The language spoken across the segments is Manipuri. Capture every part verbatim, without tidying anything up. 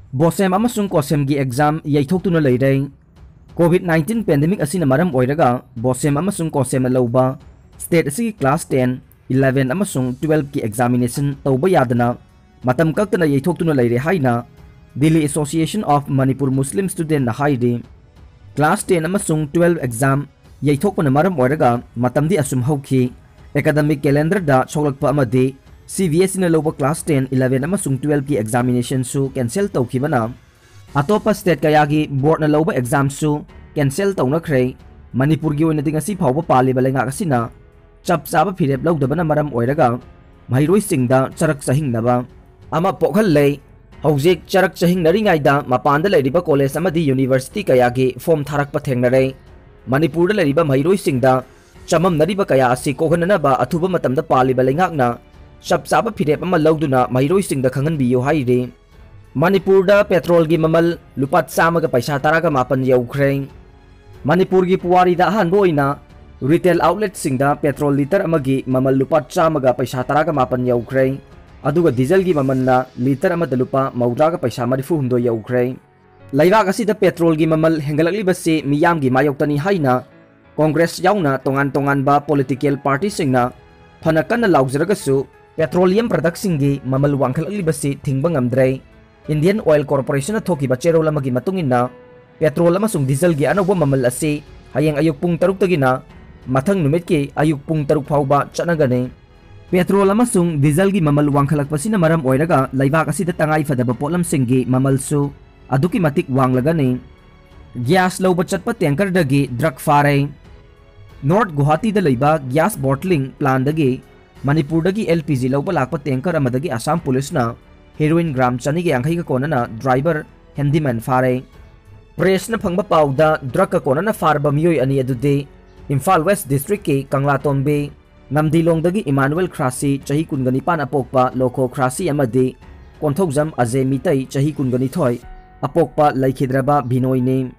ꯕꯣꯁꯦꯝ ꯑꯃꯁꯨꯡ ꯀꯣꯁꯦꯝꯒꯤ ꯑꯦꯛꯖꯥꯝ ꯌꯩꯊꯣꯛꯇꯨꯅ ꯂꯩꯔꯦ꯫ ꯀꯣꯚꯤꯗ ꯅꯥꯏꯟꯇꯤꯟ ꯄꯦꯟꯗꯦꯃꯤꯛ ꯑꯁꯤꯅ ꯃꯔꯝ ꯑꯣꯏꯔꯒ ꯕꯣꯁꯦꯝ ꯑꯃꯁꯨꯡ ꯀꯣꯁꯦꯝꯅ ꯂꯧꯕ ꯁ꯭ꯇꯦꯠ ꯑꯁꯤꯒꯤ ꯀ꯭ꯂꯥꯁ ꯇꯦꯟ, ꯏꯂꯦꯚꯦꯟ ꯑꯃꯁꯨꯡ ꯇꯨꯋꯦꯜꯐꯀꯤ ꯑꯦꯛꯖꯥꯃꯤꯅꯦꯁꯟ ꯇꯧꯕ ꯌꯥꯗꯅ ꯃꯇꯝ ꯀꯛꯇꯅ ꯌꯩꯊꯣꯛꯇꯨꯅ ꯂꯩꯔꯦ ꯍꯥꯏꯅ Delhi Association of Manipur Muslim Studentꯅ ꯍꯥꯏꯔꯤ꯫ ꯀ꯭ꯂꯥꯁ ꯇꯦꯟ ꯑꯃꯁꯨꯡ ꯇꯨꯋꯦꯜꯐ ꯑꯦꯛꯖꯥꯝ ꯌꯩꯊꯣꯛꯄꯅ ꯃꯔꯝ ꯑꯣꯏꯔꯒ ꯃꯇꯝꯗꯤ ꯑꯁꯨꯝ ꯍꯧꯈꯤ꯫ ꯑꯦꯀꯥꯗꯃꯤꯛ ꯀꯦꯂꯦꯟꯗꯔꯗ ꯁꯣꯛꯂꯛꯄ ꯑꯃꯗꯤ CBSEꯅ ꯂꯧꯕ ꯀ꯭ꯂꯥꯁ ꯇꯦꯟ, ꯏꯂꯦꯚꯦꯟ ꯑꯃꯁꯨꯡ ꯇꯨꯋꯦꯜꯐꯀꯤ ꯑꯦꯛꯖꯥꯃꯤꯅꯦꯁꯟꯁꯨ ꯀꯦꯟꯁꯦꯜ ꯇꯧꯈꯤꯕꯅ ꯑꯇꯣꯞꯄ ꯁ꯭ꯇꯦꯠ ꯀꯌꯥꯒꯤ ꯕꯣꯔꯗꯅ ꯂꯧꯕ ꯑꯦꯛꯖꯥꯝꯁꯨ ꯀꯦꯟꯁꯦꯜ ꯇꯧꯅꯈ꯭ꯔꯦ꯫ ꯃꯅꯤꯄꯨꯔꯒꯤ ꯑꯣꯏꯅꯗꯤ ꯉꯁꯤ ꯐꯥꯎꯕ ꯄꯥꯜꯂꯤꯕ ꯂꯩꯉꯥꯛ ꯑꯁꯤꯅ ꯆꯞ ꯆꯥꯕ ꯐꯤꯔꯦꯞ ꯂꯧꯗꯕꯅ ꯃꯔꯝ ꯑꯣꯏꯔꯒ ꯃꯍꯩꯔꯣꯏꯁꯤꯡꯗ ꯆꯔꯛ ꯆꯍꯤꯡꯅꯕ ꯑꯃ ꯄꯣꯛꯍꯜꯂꯦ꯫ ꯍꯧꯖꯤꯛ ꯆꯔꯛ ꯆꯍꯤꯡꯅꯔꯤꯉꯩꯗ ꯃꯄꯥꯟꯗ ꯂꯩꯔꯤꯕ ꯀꯣꯂꯦꯖ ꯑꯃꯗꯤ ꯌꯨꯅꯤꯚꯔꯁꯤꯇꯤ ꯀꯌꯥꯒꯤ ꯐꯣꯝ ꯊꯥꯔꯛꯄ ꯊꯦꯡꯅꯔꯦ꯫ ꯃꯅꯤꯄꯨꯔꯗ ꯂꯩꯔꯤꯕ ꯃꯍꯩꯔꯣꯏꯁꯤꯡꯗ ꯆꯃꯝꯅꯔꯤꯕ ꯀꯌꯥ ꯑꯁꯤ ꯀꯣꯛꯍꯟꯅꯅꯕ ꯑꯊꯨꯕ ꯃꯇꯝꯗ ꯄꯥꯜꯂꯤꯕ ꯂꯩꯉꯥꯛꯅ ꯆꯞ ꯆꯥꯕ ꯐꯤꯔꯦꯞ ꯑꯃ ꯂꯧꯗꯨꯅ ꯃꯍꯩꯔꯣꯏꯁꯤꯡꯗ ꯈꯪꯍꯟꯕꯤꯌꯨ ꯍꯥꯏꯔꯤ꯫ ꯃꯅꯤꯄꯨꯔꯗ ꯄꯦꯇ꯭ꯔꯣꯜꯒꯤ ꯃꯃꯜ ꯂꯨꯄꯥ ꯆꯥꯝꯃꯒ ꯄꯩꯁꯥ ꯇꯔꯥꯒ ꯃꯥꯄꯟ ꯌꯧꯈ꯭ꯔꯦ꯫ ꯃꯅꯤꯄꯨꯔꯒꯤ ꯄꯨꯋꯥꯔꯤꯗ ꯑꯍꯥꯟꯕ ꯑꯣꯏꯅ ꯔꯤꯇꯦꯜ ꯑꯥꯎꯠꯂꯦꯠꯁꯤꯡꯗ ꯄꯦꯇ꯭ꯔꯣꯜ ꯂꯤꯇꯔ ꯑꯃꯒꯤ ꯃꯃꯜ ꯂꯨꯄꯥ ꯆꯥꯝꯃꯒ ꯄꯩꯁꯥ ꯇꯔꯥꯒ ꯃꯥꯄꯟ ꯌꯧꯈ꯭ꯔꯦ꯫ ꯑꯗꯨꯒ ꯗꯤꯖꯜꯒꯤ ꯃꯃꯜꯅ ꯂꯤꯇꯔ ꯑꯃꯗ ꯂꯨꯄꯥ ꯃꯧꯗ꯭ꯔꯥꯒ ꯄꯩꯁꯥ ꯃꯔꯤꯐꯨ ꯍꯨꯝꯗꯣꯏ ꯌꯧꯈ꯭ꯔꯦ꯫ ꯂꯩꯕꯥꯛ ꯑꯁꯤꯗ ꯄꯦꯇ꯭ꯔꯣꯜꯒꯤ ꯃꯃꯜ ꯍꯦꯟꯒꯠꯂꯛꯂꯤꯕꯁꯤ ꯃꯤꯌꯥꯝꯒꯤ ꯃꯥꯌꯣꯛꯇꯅꯤ ꯍꯥꯏꯅ ꯀꯣꯡꯒ꯭ꯔꯦꯁ ꯌꯥꯎꯅ ꯇꯣꯉꯥꯟ ꯇꯣꯉꯥꯟꯕ ꯄꯣꯂꯤꯇꯤꯀꯦꯜ ꯄꯥꯔꯇꯤꯁꯤꯡꯅ ꯐꯅ ꯀꯟꯅ ꯂꯥꯎꯖꯔꯒꯁꯨ, ꯄꯦꯇ꯭ꯔꯣꯂꯤꯌꯝ ꯄ꯭ꯔꯗꯛꯁꯤꯡꯒꯤ ꯃꯃꯜ ꯋꯥꯡꯈꯠꯂꯛꯂꯤꯕꯁꯤ ꯊꯤꯡꯕ ꯉꯝꯗ꯭ꯔꯦ꯫ ꯏꯟꯗꯤꯌꯟ ꯑꯣꯏꯜ ꯀꯣꯔꯄꯣꯔꯦꯁꯟꯅ ꯊꯣꯛꯈꯤꯕ ꯆꯦꯔꯣꯜ ꯑꯃꯒꯤ ꯃꯇꯨꯡ ꯏꯟꯅ, ꯄꯦꯇ꯭ꯔꯣꯜ ꯑꯃꯁꯨꯡ ꯗꯤꯖꯜꯒꯤ ꯑꯅꯧꯕ ꯃꯃꯜ ꯑꯁꯤ ꯍꯌꯦꯡ ꯑꯌꯨꯛ ꯄꯨꯡ ꯇꯔꯨꯛꯇꯒꯤꯅ ꯃꯊꯪ ꯅꯨꯃꯤꯠꯀꯤ ꯑꯌꯨꯛ ꯄꯨꯡ ꯇꯔꯨꯛ ꯐꯥꯎꯕ ꯆꯠꯅꯒꯅꯤ꯫ ꯄꯦꯇ꯭ꯔꯣꯜ ꯑꯃꯁꯨꯡ ꯗꯤꯖꯜꯒꯤ ꯃꯃꯜ ꯋꯥꯡꯈꯠꯂꯛꯄꯁꯤꯅ ꯃꯔꯝ ꯑꯣꯏꯔꯒ ꯂꯩꯕꯥꯛ ꯑꯁꯤꯗ ꯇꯉꯥꯏ ꯐꯗꯕ ꯄꯣꯠꯂꯝꯁꯤꯡꯒꯤ ꯃꯃꯜꯁꯨ ꯑꯗꯨꯛꯀꯤ ꯃꯇꯤꯛ ꯋꯥꯡꯂꯒꯅꯤ꯫ ꯒ꯭ꯌꯥꯁ ꯂꯧꯕ ꯆꯠꯄ ꯇꯦꯡꯀꯔꯗꯒꯤ ꯗ꯭ꯔꯒ ꯐꯥꯔꯦ꯫ ꯅꯣꯔꯠ ꯒꯨꯋꯥꯍꯥꯇꯤꯗ ꯂꯩꯕ ꯒ꯭ꯌꯥꯁ ꯕꯣꯇ꯭ꯂꯤꯡ ꯄ꯭ꯂꯥꯟꯗꯒꯤ ꯃꯅꯤꯄꯨꯔꯗꯒꯤ LPG ꯂꯧꯕ ꯂꯥꯛꯄ ꯇꯦꯡꯀꯔ ꯑꯃꯗꯒꯤ ꯑꯁꯥꯝ ꯄꯨꯂꯤꯁꯅ ꯍꯦꯔꯣꯏꯟ ꯒ꯭ꯔꯥꯝ ꯆꯅꯤꯒ ꯌꯥꯡꯈꯩꯒ ꯀꯣꯟꯅꯅ ꯗ꯭ꯔꯥꯏꯚꯔ ꯍꯦꯟꯗꯤꯃꯦꯟ ꯐꯥꯔꯦ꯫ ꯄ꯭ꯔꯦꯁꯅ ꯐꯪꯕ ꯄꯥꯎꯗ, ꯗ꯭ꯔꯒꯀ ꯀꯣꯟꯅꯅ ꯐꯥꯔꯕ ꯃꯤꯑꯣꯏ ꯑꯅꯤ ꯑꯗꯨꯗꯤ ꯏꯝꯐꯥꯜ ꯋꯦꯁ ꯗꯤꯁꯇ꯭ꯔꯤꯛꯀꯤ ꯀꯪꯂꯥꯇꯣꯝꯕꯤ, ꯅꯝꯗꯤꯂꯣꯡꯗꯒꯤ ꯏꯃꯥꯅꯨꯑꯦꯜ ꯈ꯭ꯔꯥꯁꯤ, ꯆꯍꯤ ꯀꯨꯟꯒ ꯅꯤꯄꯥꯟ ꯑꯄꯣꯛꯄ ꯂꯣꯈꯣ ꯈ꯭ꯔꯥꯁꯤ ꯑꯃꯗꯤ ꯀꯣꯟꯊꯧꯖꯝ ꯑꯖꯦ ꯃꯤꯇꯩ, ꯆꯍꯤ ꯀꯨꯟꯒ ꯅꯤꯊꯣꯏ ꯑꯄꯣꯛꯄ ꯂꯩꯈꯤꯗ꯭ꯔꯕ ꯕꯤꯅꯣꯏꯅꯤ꯫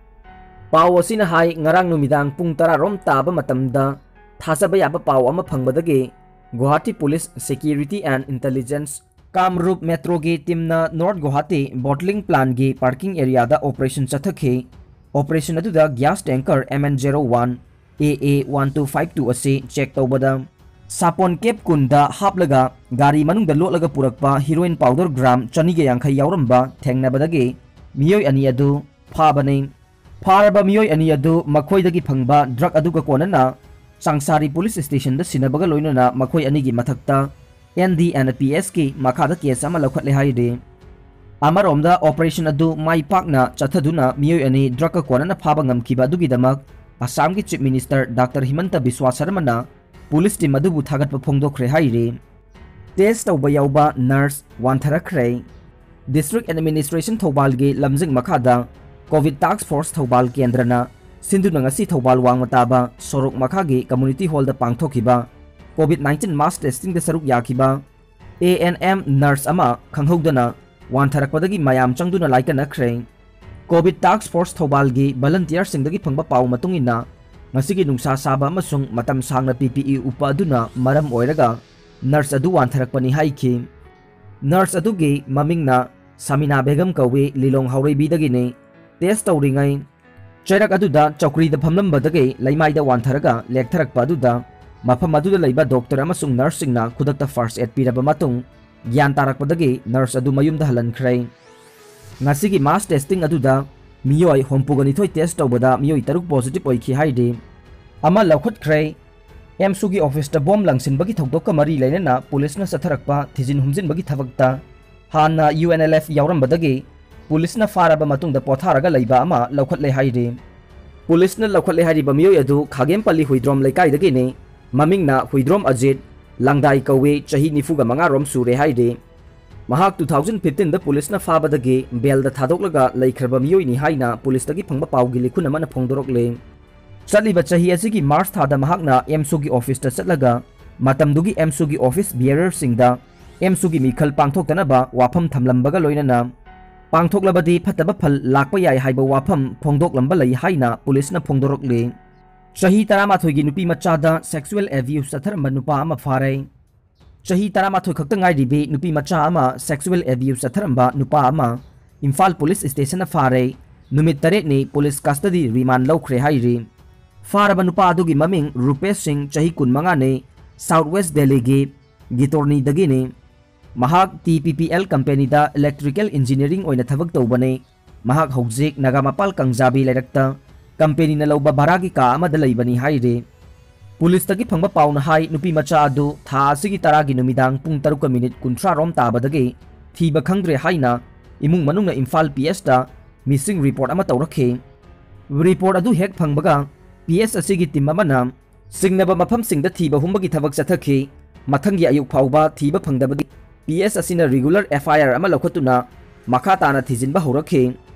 ꯄꯥꯎ ꯑꯁꯤꯅ ꯍꯥꯏ, ꯉꯔꯥꯡ ꯅꯨꯃꯤꯗꯥꯡ ꯄꯨꯡ ꯇꯔꯥ ꯔꯣꯝ ꯇꯥꯕ ꯃꯇꯝꯗ ꯊꯥꯖꯕ ꯌꯥꯕ ꯄꯥꯎ ꯑꯃ ꯐꯪꯕꯗꯒꯤ Guwahati Police Security and Intelligence Kamrup ꯃꯦꯇ꯭ꯔꯣꯒꯤ ꯇꯤꯝꯅ ꯅꯣꯔꯠ ꯒꯨꯋꯥꯍꯥꯇꯤ ꯕꯣꯇꯂꯤꯡ ꯄ꯭ꯂꯥꯟꯒꯤ ꯄꯥꯔꯀꯤꯡ ꯑꯦꯔꯤꯌꯥꯗ ꯑꯣꯄꯔꯦꯁꯟ ꯆꯠꯊꯈꯤ꯫ ꯑꯣꯄꯔꯦꯁꯟ ꯑꯗꯨꯗ gas tanker M N zero one A A one two five two ꯑꯁꯤ ꯆꯦꯛ ꯇꯧꯕꯗ ꯁꯥꯄꯣꯟ ꯀꯦꯞ ꯀꯨꯟꯗ ꯍꯥꯞꯂꯒ ꯒꯥꯔꯤ ꯃꯅꯨꯡꯗ ꯂꯣꯠꯂꯒ ꯄꯨꯔꯛꯄ ꯍꯤꯔꯣꯏꯟ ꯄꯥꯎꯗꯔ ꯒ꯭ꯔꯥꯝ ꯆꯅꯤꯒ ꯌꯥꯡꯈꯩ ꯌꯥꯎꯔꯝꯕ ꯊꯦꯡꯅꯕꯗꯒꯤ ꯃꯤꯑꯣꯏ ꯑꯅꯤ ꯑꯗꯨ ꯐꯥꯕꯅꯤ꯫ ꯐꯥꯔꯕ ꯃꯤꯑꯣꯏ ꯑꯅꯤ ꯑꯗꯨ ꯃꯈꯣꯏꯗꯒꯤ ꯐꯪꯕ ꯗ꯭ꯔꯒ ꯑꯗꯨꯒ ꯀꯣꯟꯅꯅ ꯆꯥꯡꯁꯥꯔꯤ ꯄꯨꯂꯤꯁ ꯁ꯭ꯇꯦꯁꯟꯗ ꯁꯤꯟꯅꯕꯒ ꯂꯣꯏꯅꯅ ꯃꯈꯣꯏ ꯑꯅꯤꯒꯤ ꯃꯊꯛꯇ N D N P S ꯀꯤ ꯃꯈꯥꯗ ꯀꯦꯁ ꯑꯃ ꯂꯧꯈꯠꯂꯦ ꯍꯥꯏꯔꯤ꯫ ꯑꯃꯔꯣꯝꯗ ꯑꯣꯄꯔꯦꯁꯟ ꯑꯗꯨ ꯃꯥꯏ ꯄꯥꯛꯅ ꯆꯠꯊꯗꯨꯅ ꯃꯤꯑꯣꯏ ꯑꯅꯤ ꯗ꯭ꯔꯒ ꯀꯣꯟꯅꯅ ꯐꯥꯕ ꯉꯝꯈꯤꯕ ꯑꯗꯨꯒꯤꯗꯃꯛ ꯑꯁꯥꯝꯒꯤ chief minister doctor Himanta Biswa ꯁꯔꯃꯅ ꯄꯨꯂꯤꯁ ꯇꯤꯝ ꯑꯗꯨꯕꯨ ꯊꯥꯒꯠꯄ ꯐꯣꯡꯗꯣꯛꯈ꯭ꯔꯦ ꯍꯥꯏꯔꯤ꯫ ꯇꯦꯁ ꯇꯧꯕ ꯌꯥꯎꯕ ꯅꯔꯁ ꯋꯥꯟꯊꯔꯛꯈ꯭ꯔꯦ꯫ ꯗꯤꯁꯇ꯭ꯔꯤꯛ ꯑꯦꯗꯃꯤꯅꯤꯁꯇ꯭ꯔꯦꯁꯟ ꯊꯧꯕꯥꯜꯒꯤ ꯂꯝꯖꯤꯡ ꯃꯈꯥꯗ ꯀꯣꯚꯤꯗ ꯇꯥꯛꯁ ꯐꯣꯔꯁ ꯊꯧꯕꯥꯜ ꯀꯦꯟꯗ꯭ꯔꯅ ꯁꯤꯟꯗꯨꯅ ꯉꯁꯤ ꯊꯧꯕꯥꯜ ꯋꯥꯡꯃ ꯇꯥꯕ ꯁꯣꯔꯣꯛ ꯃꯈꯥꯒꯤ ꯀꯝꯃ꯭ꯌꯨꯅꯤꯇꯤ ꯍꯣꯜꯗ ꯄꯥꯡꯊꯣꯛꯈꯤꯕ ꯀꯣꯚꯤꯗ nineteen mass testing ꯗ ꯁꯔꯨꯛ ꯌꯥꯈꯤꯕ A N M ꯅꯔꯁ ꯑꯃ ꯈꯪꯍꯧꯗꯅ ꯋꯥꯟꯊꯔꯛꯄꯗꯒꯤ ꯃꯌꯥꯝ ꯆꯪꯗꯨꯅ ꯂꯥꯏꯀꯠꯅꯈ꯭ꯔꯦ꯫ ꯀꯣꯚꯤꯗ ꯇꯥꯛꯁ ꯐꯣꯔꯁ ꯊꯧꯕꯥꯜꯒꯤ ꯚꯂꯟꯇꯤꯌꯔꯁꯤꯡꯗꯒꯤ ꯐꯪꯕ ꯄꯥꯎ ꯃꯇꯨꯡ ꯏꯟꯅ, ꯉꯁꯤꯒꯤ ꯅꯨꯡꯁꯥ ꯁꯥꯕ ꯑꯃꯁꯨꯡ ꯃꯇꯝ ꯁꯥꯡꯅ P P E ꯎꯞꯄ ꯑꯗꯨꯅ ꯃꯔꯝ ꯑꯣꯏꯔꯒ ꯅꯔꯁ ꯑꯗꯨ ꯋꯥꯟꯊꯔꯛꯄꯅꯤ ꯍꯥꯏꯈꯤ꯫ ꯅꯔꯁ ꯑꯗꯨꯒꯤ ꯃꯃꯤꯡꯅ ꯁꯥꯃꯤꯅꯥ ꯕꯦꯒꯝ ꯀꯧꯏ, ꯂꯤꯂꯣꯡ ꯍꯥꯎꯔꯩꯕꯤꯗꯒꯤꯅꯤ꯫ ꯇꯦꯁ ꯇꯧꯔꯤꯉꯩ ꯆꯩꯔꯛ ꯑꯗꯨꯗ ꯆꯧꯀ꯭ꯔꯤꯗ ꯐꯝꯂꯝꯕꯗꯒꯤ ꯂꯩꯃꯥꯏꯗ ꯋꯥꯟꯊꯔꯒ ꯂꯦꯛꯊꯔꯛꯄ ꯑꯗꯨꯗ ꯃꯐꯝ ꯑꯗꯨꯗ ꯂꯩꯕ ꯗꯣꯛꯇꯔ ꯑꯃꯁꯨꯡ ꯅꯔꯁꯁꯤꯡꯅ ꯈꯨꯗꯛꯇ ꯐꯥꯔꯁ ꯑꯦꯗ ꯄꯤꯔꯕ ꯃꯇꯨꯡ ꯒ꯭ꯌꯥꯟ ꯇꯥꯔꯛꯄꯗꯒꯤ ꯅꯔꯁ ꯑꯗꯨ ꯃꯌꯨꯝꯗ ꯍꯜꯍꯟꯈ꯭ꯔꯦ꯫ ꯉꯁꯤꯒꯤ ꯃꯥꯁ ꯇꯦꯁꯇꯤꯡ ꯑꯗꯨꯗ ꯃꯤꯑꯣꯏ ꯍꯨꯝꯐꯨꯒ ꯅꯤꯊꯣꯏ ꯇꯦꯁ ꯇꯧꯕꯗ ꯃꯤꯑꯣꯏ ꯇꯔꯨꯛ ꯄꯣꯖꯤꯇꯤꯚ ꯑꯣꯏꯈꯤ ꯍꯥꯏꯔꯤ꯫ ꯑꯃ ꯂꯧꯈꯠꯈ꯭ꯔꯦ꯫ ꯑꯦꯝꯁꯨꯒꯤ ꯑꯣꯐꯤꯁꯇ ꯕꯣꯝ ꯂꯪꯁꯤꯟꯕꯒꯤ ꯊꯧꯗꯣꯛꯀ ꯃꯔꯤ ꯂꯩꯅꯅ ꯄꯨꯂꯤꯁꯅ ꯆꯠꯊꯔꯛꯄ ꯊꯤꯖꯤꯟ ꯍꯨꯝꯖꯤꯟꯕꯒꯤ ꯊꯕꯛꯇ ꯍꯥꯟꯅ U N L F ꯌꯥꯎꯔꯝꯕꯗꯒꯤ ꯄꯨꯂꯤꯁꯅ ꯐꯥꯔꯕ ꯃꯇꯨꯡꯗ ꯄꯣꯊꯥꯔꯒ ꯂꯩꯕ ꯑꯃ ꯂꯧꯈꯠꯂꯦ ꯍꯥꯏꯔꯤ꯫ ꯄꯨꯂꯤꯁꯅ ꯂꯧꯈꯠꯂꯦ ꯍꯥꯏꯔꯤꯕ ꯃꯤꯑꯣꯏ ꯑꯗꯨ ꯈꯥꯒꯦꯝꯄꯜꯂꯤ ꯍꯨꯏꯗ꯭ꯔꯣꯝ ꯂꯩꯀꯥꯏꯗꯒꯤꯅꯤ꯫ ꯃꯃꯤꯡꯅ ꯍꯨꯏꯗ꯭ꯔꯣꯝ ꯑꯖꯤꯠ, ꯂꯪꯗꯥꯏ ꯀꯧꯏ, ꯆꯍꯤ ꯅꯤꯐꯨꯒ ꯃꯉꯥ ꯔꯣꯝ ꯁꯨꯔꯦ ꯍꯥꯏꯔꯤ꯫ ꯃꯍꯥꯛ two thousand fifteen ꯗ ꯄꯨꯂꯤꯁꯅ ꯐꯥꯕꯗꯒꯤ ꯕꯦꯜꯗ ꯊꯥꯗꯣꯛꯂꯒ ꯂꯩꯈ꯭ꯔꯕ ꯃꯤꯑꯣꯏꯅꯤ ꯍꯥꯏꯅ ꯄꯨꯂꯤꯁꯇꯒꯤ ꯐꯪꯕ ꯄꯥꯎꯒꯤ ꯂꯤꯈꯨꯟ ꯑꯃꯅ ꯐꯣꯡꯗꯣꯔꯛꯂꯤ꯫ ꯆꯠꯂꯤꯕ ꯆꯍꯤ ꯑꯁꯤꯒꯤ ꯃꯥꯔꯆ ꯊꯥꯗ ꯃꯍꯥꯛꯅ ꯑꯦꯝꯁꯨꯒꯤ ꯑꯣꯐꯤꯁꯇ ꯆꯠꯂꯒ ꯃꯇꯝꯗꯨꯒꯤ ꯑꯦꯝꯁꯨꯒꯤ ꯑꯣꯐꯤꯁ ꯕꯤꯌꯔꯔꯁꯤꯡꯗ ꯑꯦꯝꯁꯨꯒꯤ ꯃꯤꯈꯜ ꯄꯥꯡꯊꯣꯛꯇꯅꯕ ꯋꯥꯐꯝ ꯊꯝꯂꯝꯕꯒ ꯂꯣꯏꯅꯅ ꯄꯥꯡꯊꯣꯛꯂꯕꯗꯤ ꯐꯠꯇꯕ ꯐꯜ ꯂꯥꯛꯄ ꯌꯥꯏ ꯍꯥꯏꯕ ꯋꯥꯐꯝ ꯐꯣꯡꯗꯣꯛꯂꯝꯕ ꯂꯩ ꯍꯥꯏꯅ ꯄꯨꯂꯤꯁꯅ ꯐꯣꯡꯗꯣꯔꯛꯂꯤ꯫ ꯆꯍꯤ ꯇꯔꯥꯃꯥꯊꯣꯏꯒꯤ ꯅꯨꯄꯤ ꯃꯆꯥꯗ ꯁꯦꯛꯁꯨꯑꯦꯜ ꯑꯦꯕ꯭ꯌꯨꯁ ꯆꯠꯊꯔꯝꯕ ꯅꯨꯄꯥ ꯑꯃ ꯐꯥꯔꯦ꯫ ꯆꯍꯤ ꯇꯔꯥꯃꯥꯊꯣꯏ ꯈꯛꯇ ꯉꯥꯏꯔꯤꯕꯤ ꯅꯨꯄꯤ ꯃꯆꯥ ꯑꯃ sexual abuse ꯆꯠꯊꯔꯝꯕ ꯅꯨꯄꯥ ꯑꯃ ꯏꯝꯐꯥꯜ ꯄꯨꯂꯤꯁ ꯁ꯭ꯇꯦꯁꯟꯗ ꯐꯥꯔꯦ꯫ ꯅꯨꯃꯤꯠ ꯇꯔꯦꯠꯅꯤ ꯄꯨꯂꯤꯁ ꯀꯁꯇꯗꯤ ꯔꯤꯃꯥꯟ ꯂꯧꯈ꯭ꯔꯦ ꯍꯥꯏꯔꯤ꯫ ꯐꯥꯔꯕ ꯅꯨꯄꯥ ꯑꯗꯨꯒꯤ ꯃꯃꯤꯡ ꯔꯨꯄꯦꯁ ꯁꯤꯡ, ꯆꯍꯤ ꯀꯨꯟꯃꯉꯥꯅꯤ, ꯁꯥꯎꯠ ꯋꯦꯁ ꯗꯦꯜꯂꯤꯒꯤ ꯒꯤꯇꯣꯔꯅꯤꯗꯒꯤꯅꯤ꯫ ꯃꯍꯥꯛ ꯇꯤ ꯄꯤ ꯄꯤ ꯑꯦꯜ ꯀꯝꯄꯦꯅꯤꯗ ꯏꯂꯦꯛꯇ꯭ꯔꯤꯀꯦꯜ ꯏꯟꯖꯤꯅꯤꯌꯥꯔꯤꯡ ꯑꯣꯏꯅ ꯊꯕꯛ ꯇꯧꯕꯅꯤ꯫ ꯃꯍꯥꯛ ꯍꯧꯖꯤꯛ ꯅꯥꯒꯥꯃꯄꯥꯜ ꯀꯥꯡꯖꯥꯕꯤ ꯂꯩꯔꯛꯇ ꯀꯝꯄꯦꯅꯤꯅ ꯂꯧꯕ ꯚꯔꯥꯒꯤ ꯀꯥ ꯑꯃꯗ ꯂꯩꯕꯅꯤ ꯍꯥꯏꯔꯤ꯫ ꯄꯨꯂꯤꯁꯇꯒꯤ ꯐꯪꯕ ꯄꯥꯎꯅ ꯍꯥꯏ, ꯅꯨꯄꯤ ꯃꯆꯥ ꯑꯗꯨ ꯊꯥ ꯑꯁꯤꯒꯤ ꯇꯔꯥꯒꯤ ꯅꯨꯃꯤꯗꯥꯡ ꯄꯨꯡ ꯇꯔꯨꯛꯀ ꯃꯤꯅꯤꯠ ꯀꯨꯟꯊ꯭ꯔꯥ ꯔꯣꯝ ꯇꯥꯕꯗꯒꯤ ꯊꯤꯕ ꯈꯪꯗ꯭ꯔꯦ ꯍꯥꯏꯅ ꯏꯃꯨꯡ ꯃꯅꯨꯡꯅ ꯏꯝꯐꯥꯜ ꯄꯤ ꯑꯦꯁꯇ ꯃꯤꯁꯤꯡ ꯔꯤꯄꯣꯔꯠ ꯑꯃ ꯇꯧꯔꯛꯈꯤ꯫ ꯔꯤꯄꯣꯔꯠ ꯑꯗꯨ ꯍꯦꯛ ꯐꯪꯕꯒ ꯄꯤ ꯑꯦꯁ ꯑꯁꯤꯒꯤ ꯇꯤꯝ ꯑꯃꯅ ꯆꯤꯡꯅꯕ ꯃꯐꯝꯁꯤꯡꯗ ꯊꯤꯕ ꯍꯨꯝꯕꯒꯤ ꯊꯕꯛ ꯆꯠꯊꯈꯤ꯫ ꯃꯊꯪꯒꯤ ꯑꯌꯨꯛ ꯐꯥꯎꯕ ꯊꯤꯕ ꯐꯪꯗꯕꯒꯤ ꯄꯤ ꯑꯦꯁ ꯑꯁꯤꯅ ꯔꯤꯒꯨꯂꯔ ꯑꯦꯐ ꯑꯥꯏ ꯑꯥꯔ ꯑꯃ ꯂꯧꯈꯠꯇꯨꯅ ꯃꯈꯥ ꯇꯥꯅ ꯊꯤꯖꯤꯟꯕ ꯍꯧꯔꯛꯈꯤ꯫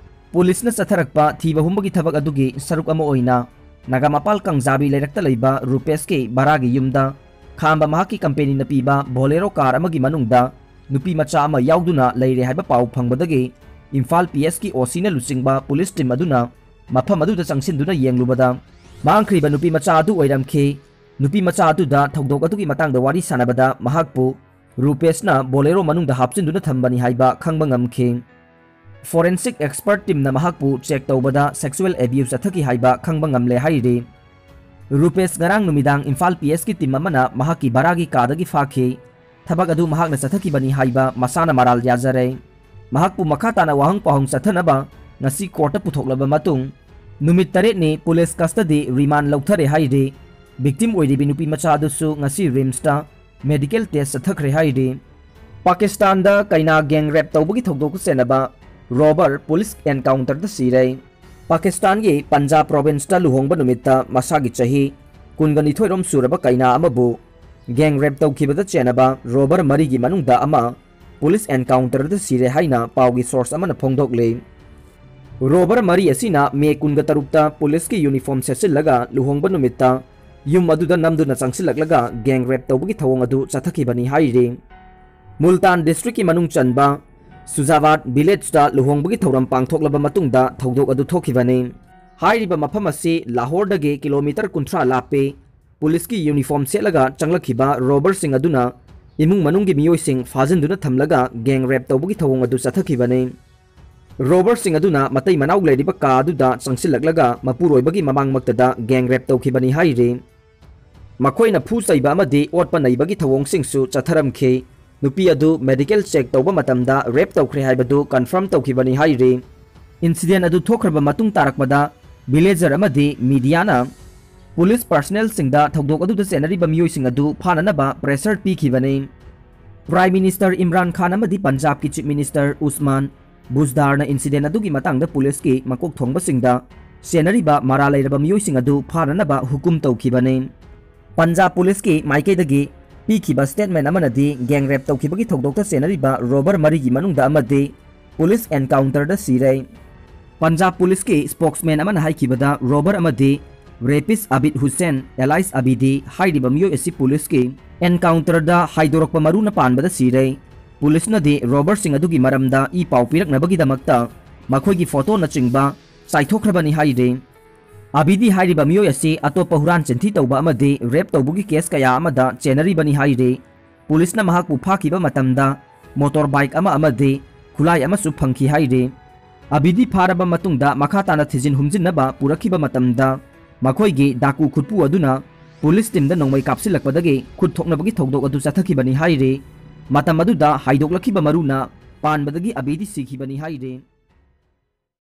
ꯄꯨꯂꯤꯁꯅ ꯆꯠꯊꯔꯛꯄ ꯊꯤꯕ ꯍꯨꯝꯕꯒꯤ ꯊꯕꯛ ꯑꯗꯨꯒꯤ ꯁꯔꯨꯛ ꯑꯃ ꯑꯣꯏꯅ ꯅꯥꯒꯥꯃꯄꯥꯜ ꯀꯥꯡꯖꯥꯕꯤ ꯂꯩꯔꯛꯇ ꯂꯩꯕ ꯔꯨꯄꯦꯁꯀꯤ ꯚꯔꯥꯒꯤ ꯌꯨꯝꯗ ꯈꯥꯝꯕ ꯃꯍꯥꯛꯀꯤ ꯀꯝꯄꯦꯅꯤꯅ ꯄꯤꯕ ꯕꯣꯂꯦꯔꯣ ꯀꯥꯔ ꯑꯃꯒꯤ ꯃꯅꯨꯡꯗ ꯅꯨꯄꯤ ꯃꯆꯥ ꯑꯃ ꯌꯥꯎꯗꯨꯅ ꯂꯩꯔꯦ ꯍꯥꯏꯕ ꯄꯥꯎ ꯐꯪꯕꯗꯒꯤ ꯏꯝꯐꯥꯜ ꯄꯤ ꯑꯦꯁꯀꯤ ꯑꯣ ꯁꯤꯅ ꯂꯨꯆꯤꯡꯕ ꯄꯨꯂꯤꯁ ꯇꯤꯝ ꯑꯗꯨꯅ ꯃꯐꯝ ꯑꯗꯨꯗ ꯆꯪꯁꯤꯟꯗꯨꯅ ꯌꯦꯡꯂꯨꯕꯗ ꯃꯥꯡꯈ꯭ꯔꯤꯕ ꯅꯨꯄꯤ ꯃꯆꯥ ꯑꯗꯨ ꯑꯣꯏꯔꯝꯈꯤ꯫ ꯅꯨꯄꯤ ꯃꯆꯥ ꯑꯗꯨꯗ ꯊꯧꯗꯣꯛ ꯑꯗꯨꯒꯤ ꯃꯇꯥꯡꯗ ꯋꯥꯔꯤ ꯁꯥꯟꯅꯕꯗ ꯃꯍꯥꯛꯄꯨ ꯔꯨꯄꯦꯁꯅ ꯕꯣꯂꯦꯔꯣ ꯃꯅꯨꯡꯗ ꯍꯥꯞꯆꯤꯟꯗꯨꯅ ꯊꯝꯕꯅꯤ ꯍꯥꯏꯕ ꯈꯪꯕ ꯉꯝꯈꯤ꯫ ꯐꯣꯔꯦꯟꯁꯤꯛ ꯑꯦꯛꯁꯄꯔꯠ ꯇꯤꯝꯅ ꯃꯍꯥꯛꯄꯨ ꯆꯦꯛ ꯇꯧꯕꯗ ꯁꯦꯛꯁꯨꯑꯦꯜ ꯑꯦꯕ꯭ꯌꯨꯁ ꯆꯠꯊꯈꯤ ꯍꯥꯏꯕ ꯈꯪꯕ ꯉꯝꯂꯦ ꯍꯥꯏꯔꯤ꯫ ꯔꯨꯄꯦꯁ ꯉꯔꯥꯡ ꯅꯨꯃꯤꯗꯥꯡ ꯏꯝꯐꯥꯜ ꯄꯤ ꯑꯦꯁꯀꯤ ꯇꯤꯝ ꯑꯃꯅ ꯃꯍꯥꯛꯀꯤ ꯚꯔꯥꯒꯤ ꯀꯥꯗꯒꯤ ꯐꯥꯈꯤ꯫ ꯊꯕꯛ ꯑꯗꯨ ꯃꯍꯥꯛꯅ ꯆꯠꯊꯈꯤꯕꯅꯤ ꯍꯥꯏꯕ ꯃꯁꯥꯅ ꯃꯔꯥꯜ ꯌꯥꯖꯔꯦ꯫ ꯃꯍꯥꯛꯄꯨ ꯃꯈꯥ ꯇꯥꯅ ꯋꯥꯍꯪ ꯄꯥꯎꯍꯪ ꯆꯠꯊꯅꯕ ꯉꯁꯤ ꯀꯣꯔꯠꯇ ꯄꯨꯊꯣꯛꯂꯕ ꯃꯇꯨꯡ ꯅꯨꯃꯤꯠ ꯇꯔꯦꯠꯅꯤ ꯄꯨꯂꯤꯁ ꯀꯁꯇꯗꯤ ꯔꯤꯃꯥꯟ ꯂꯧꯊꯔꯦ ꯍꯥꯏꯔꯤ꯫ ꯚꯤꯛꯇꯤꯝ ꯑꯣꯏꯔꯤꯕꯤ ꯅꯨꯄꯤ ꯃꯆꯥ ꯑꯗꯨꯁꯨ ꯉꯁꯤ ꯔꯤꯝꯁꯇ ꯃꯦꯗꯤꯀꯦꯜ ꯇꯦꯁ ꯆꯠꯊꯈ꯭ꯔꯦ ꯍꯥꯏꯔꯤ꯫ ꯄꯥꯀꯤꯁꯇꯥꯟꯗ ꯀꯩꯅꯥ ꯒꯦꯡ ꯔꯦꯞ ꯇꯧꯕꯒꯤ ꯊꯧꯗꯣꯛꯇ ꯆꯦꯟꯅꯕ ꯔꯣꯕꯔ ꯄꯨꯂꯤꯁ ꯑꯦꯟꯀꯥꯎꯟꯇꯔꯗ ꯁꯤꯔꯦ꯫ ꯄꯥꯀꯤꯁꯇꯥꯟꯒꯤ ꯄꯟꯖꯥꯕ ꯄ꯭ꯔꯣꯚꯤꯟꯁꯇ ꯂꯨꯍꯣꯡꯕ ꯅꯨꯃꯤꯠꯇ ꯃꯁꯥꯒꯤ ꯆꯍꯤ ꯀꯨꯟꯒ ꯅꯤꯊꯣꯏ ꯔꯣꯝ ꯁꯨꯔꯕ ꯀꯩꯅꯥ ꯑꯃꯕꯨ ꯒꯦꯡ ꯔꯦꯞ ꯇꯧꯈꯤꯕꯗ ꯆꯦꯟꯅꯕ ꯔꯣꯕꯔ ꯃꯔꯤꯒꯤ ꯃꯅꯨꯡꯗ ꯑꯃ ꯄꯨꯂꯤꯁ ꯑꯦꯟꯀꯥꯎꯟꯇꯔꯗ ꯁꯤꯔꯦ ꯍꯥꯏꯅ ꯄꯥꯎꯒꯤ ꯁꯣꯔꯁ ꯑꯃꯅ ꯐꯣꯡꯗꯣꯛꯂꯤ꯫ ꯔꯣꯕꯔ ꯃꯔꯤ ꯑꯁꯤꯅ ꯃꯦ ꯀꯨꯟꯒ ꯇꯔꯨꯛꯇ ꯄꯨꯂꯤꯁꯀꯤ ꯌꯨꯅꯤꯐꯣꯔꯝ ꯁꯦꯠꯆꯤꯜꯂꯒ ꯂꯨꯍꯣꯡꯕ ꯅꯨꯃꯤꯠꯇ ꯌꯨꯝ ꯑꯗꯨꯗ ꯅꯝꯗꯨꯅ ꯆꯪꯁꯤꯜꯂꯛꯂꯒ ꯒꯦꯡ ꯔꯦꯞ ꯇꯧꯕꯒꯤ ꯊꯧꯑꯣꯡ ꯑꯗꯨ ꯆꯠꯊꯈꯤꯕꯅꯤ ꯍꯥꯏꯔꯤ꯫ ꯃꯨꯜꯇꯥꯟ ꯗꯤꯁꯇ꯭ꯔꯤꯛꯀꯤ ꯃꯅꯨꯡ ꯆꯟꯕ ꯁꯨꯖꯥꯕꯥꯗ ꯚꯤꯂꯦꯖꯇ ꯂꯨꯍꯣꯡꯕꯒꯤ ꯊꯧꯔꯝ ꯄꯥꯡꯊꯣꯛꯂꯕ ꯃꯇꯨꯡꯗ ꯊꯧꯗꯣꯛ ꯑꯗꯨ ꯊꯣꯛꯈꯤꯕꯅꯤ꯫ ꯍꯥꯏꯔꯤꯕ ꯃꯐꯝ ꯑꯁꯤ ꯂꯥꯍꯣꯔꯗꯒꯤ ꯀꯤꯂꯣꯃꯤꯇꯔ ꯀꯨꯟꯊ꯭ꯔꯥ ꯂꯥꯞꯄꯤ꯫ ꯄꯨꯂꯤꯁꯀꯤ ꯌꯨꯅꯤꯐꯣꯔꯝ ꯁꯦꯠꯂꯒ ꯆꯪꯂꯛꯈꯤꯕ ꯔꯣꯕꯔꯁꯤꯡ ꯑꯗꯨꯅ ꯏꯃꯨꯡ ꯃꯅꯨꯡꯒꯤ ꯃꯤꯑꯣꯏꯁꯤꯡ ꯐꯥꯖꯤꯟꯗꯨꯅ ꯊꯝꯂꯒ gang rape ꯇꯧꯕꯒꯤ ꯊꯧꯑꯣꯡ ꯑꯗꯨ ꯆꯠꯊꯈꯤꯕꯅꯤ꯫ Robberꯁꯤꯡ ꯑꯗꯨꯅ ꯃꯇꯩ ꯃꯅꯥꯎ ꯂꯩꯔꯤꯕ ꯀꯥ ꯑꯗꯨꯗ ꯆꯪꯁꯤꯜꯂꯛꯂꯒ ꯃꯄꯨꯔꯣꯏꯕꯒꯤ ꯃꯃꯥꯡꯃꯛꯇꯗ gang rape ꯇꯧꯈꯤꯕꯅꯤ ꯍꯥꯏꯔꯤ꯫ ꯃꯈꯣꯏꯅ ꯐꯨ ꯆꯩꯕ ꯑꯃꯗꯤ ꯑꯣꯠꯄ ꯅꯩꯕꯒꯤ ꯊꯧꯑꯣꯡꯁꯤꯡꯁꯨ ꯆꯠꯊꯔꯝꯈꯤ꯫ ꯅꯨꯄꯤ ꯑꯗꯨ medical check ꯇꯧꯕ ꯃꯇꯝꯗ rape ꯇꯧꯈ꯭ꯔꯦ ꯍꯥꯏꯕꯗꯨ confirm ꯇꯧꯈꯤꯕꯅꯤ ꯍꯥꯏꯔꯤ꯫ Incident ꯑꯗꯨ ꯊꯣꯛꯈ꯭ꯔꯕ ꯃꯇꯨꯡ ꯇꯥꯔꯛꯄꯗ villager ꯑꯃꯗꯤ mediaꯅ police personnelꯁꯤꯡꯗ ꯊꯧꯗꯣꯛ ꯑꯗꯨꯗ ꯆꯦꯟꯅꯔꯤꯕ ꯃꯤꯑꯣꯏꯁꯤꯡ ꯑꯗꯨ ꯐꯥꯅꯅꯕ pressure ꯄꯤꯈꯤꯕꯅꯤ꯫ Prime Minister ꯏꯝꯔꯥꯟ ꯈꯥꯟ ꯑꯃꯗꯤ ꯄꯟꯖꯥꯕꯀꯤ Chief Minister ꯎꯁꯃꯥꯟ ꯕꯨꯖꯗꯥꯔꯅ incident ꯑꯗꯨꯒꯤ ꯃꯇꯥꯡꯗ policeꯀꯤ ꯃꯀꯣꯛ ꯊꯣꯡꯕꯁꯤꯡꯗ ꯆꯦꯟꯅꯔꯤꯕ ꯃꯔꯥꯜ ꯂꯩꯔꯕ ꯃꯤꯑꯣꯏꯁꯤꯡ ꯑꯗꯨ ꯐꯥꯅꯅꯕ ꯍꯨꯀꯨꯝ ꯇꯧꯈꯤꯕꯅꯤ꯫ ꯄꯟꯖꯥꯕ policeꯀꯤ ꯃꯥꯏꯀꯩꯗꯒꯤ ꯄꯤꯈꯤꯕ statement ꯑꯃꯅꯗꯤ gang rape ꯇꯧꯈꯤꯕꯒꯤ ꯊꯧꯗꯣꯛꯇ ꯆꯦꯟꯅꯔꯤꯕ robber ꯃꯔꯤꯒꯤ ꯃꯅꯨꯡꯗ ꯑꯃꯗꯤ police encounterꯗ ꯁꯤꯔꯦ꯫ ꯄꯟꯖꯥꯕ policeꯀꯤ spokesman ꯑꯃꯅ ꯍꯥꯏꯈꯤꯕꯗ, robber ꯑꯃꯗꯤ rapist ꯑꯕꯤꯗ ꯍꯨꯁꯦꯟ alias ꯑꯕꯤꯗꯤ ꯍꯥꯏꯔꯤꯕ ꯃꯤꯑꯣꯏ ꯑꯁꯤ policeꯀꯤ encounterꯗ ꯍꯥꯏꯗꯣꯔꯛꯄ ꯃꯔꯨꯅ ꯄꯥꯟꯕꯗ ꯁꯤꯔꯦ꯫ Policeꯅꯗꯤ robberꯁꯤꯡ ꯑꯗꯨꯒꯤ ꯃꯔꯝꯗ ꯏ ꯄꯥꯎ ꯄꯤꯔꯛꯅꯕꯒꯤꯗꯃꯛꯇ ꯃꯈꯣꯏꯒꯤ photoꯅꯆꯤꯡꯕ ꯆꯥꯏꯊꯣꯛꯈ꯭ꯔꯕꯅꯤ ꯍꯥꯏꯔꯤ꯫ ꯑꯕꯤꯗꯤ ꯍꯥꯏꯔꯤꯕ ꯃꯤꯑꯣꯏ ꯑꯁꯤ ꯑꯇꯣꯞꯄ ꯍꯨꯔꯥꯟ ꯆꯤꯟꯊꯤ ꯇꯧꯕ ꯑꯃꯗꯤ rape ꯇꯧꯕꯒꯤ case ꯀꯌꯥ ꯑꯃꯗ ꯆꯦꯟꯅꯔꯤꯕꯅꯤ ꯍꯥꯏꯔꯤ꯫ Policeꯅ ꯃꯍꯥꯛꯄꯨ ꯐꯥꯈꯤꯕ ꯃꯇꯝꯗ motorbike ꯑꯃ ꯑꯃꯗꯤ ꯈꯨꯠꯂꯥꯏ ꯑꯃꯁꯨ ꯐꯪꯈꯤ ꯍꯥꯏꯔꯤ꯫ ꯑꯕꯤꯗꯤ ꯐꯥꯔꯕ ꯃꯇꯨꯡꯗ ꯃꯈꯥ ꯇꯥꯅ ꯊꯤꯖꯤꯟ ꯍꯨꯝꯖꯤꯟꯅꯕ ꯄꯨꯔꯛꯈꯤꯕ ꯃꯇꯝꯗ ꯃꯈꯣꯏꯒꯤ ꯗꯥꯀꯨ ꯈꯨꯠꯄꯨ ꯑꯗꯨꯅ police teamꯗ ꯅꯣꯡꯃꯩ ꯀꯥꯞꯁꯤꯜꯂꯛꯄꯗꯒꯤ ꯈꯨꯠ ꯊꯣꯛꯅꯕꯒꯤ ꯊꯧꯗꯣꯛ ꯑꯗꯨ ꯆꯠꯊꯈꯤꯕꯅꯤ ꯍꯥꯏꯔꯤ꯫ ꯃꯇꯝ ꯑꯗꯨꯗ ꯍꯥꯏꯗꯣꯛꯂꯛꯈꯤꯕ ꯃꯔꯨꯅ ꯄꯥꯟꯕꯗꯒꯤ ꯑꯕꯤꯗꯤ ꯁꯤꯈꯤꯕꯅꯤ ꯍꯥꯏꯔꯤ꯫